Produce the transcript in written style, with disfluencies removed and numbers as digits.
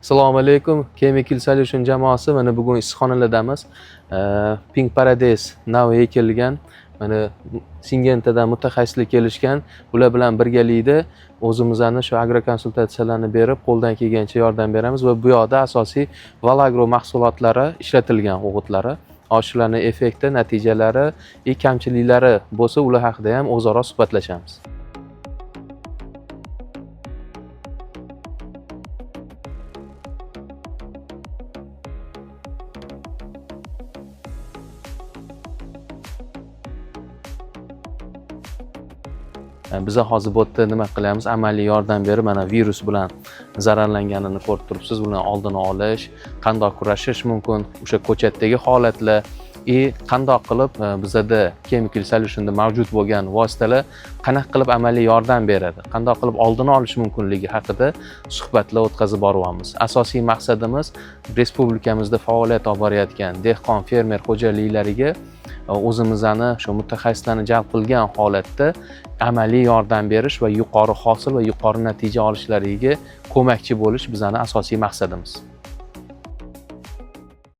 Assalomu alaykum. Chemical Solution jamoasi, mana bugun issiqxonalardamiz. Pink Paradise navi ekilgan. Mana Singentadan mutaxassislar kelishgan. Ular bilan birgalikda o'zimizni shu agrokonsultatsiyalarni berib, qo'ldan kelgancha yordam beramiz va bu yoqda asosiy Valagro mahsulotlari ishlatilgan o'g'itlari. Shularni effekti, natijalari va kamchiliklari bo'lsa, ular haqida ham o'zaro suhbatlashamiz. Biza hozir bu yerda nima qilyapmiz? Amaliy yordam berib, mana virus bilan zararlanganini ko'rib turibsiz. Buni oldini olish, qandoq kurashish mumkin, o'sha ko'chatdagi holatlar и qandoq qilib bizada Chemical Solutionda mavjud bo'lgan vositalar qanaqa qilib amaliy yordam beradi, qandoq qilib oldini olish mumkinligi haqida suhbatlar o'tkazib boryapmiz. Asosiy maqsadimiz respublikamizda faoliyat olib borayotgan dehqon fermer xo'jaliklariga o'zimizni shu mutaxassislarni jalb qilgan holatda amaliy yordam berish va yuqori hosil va yuqori natija olishlariga ko'makchi bo'lish bizani asosiy maqsadimiz.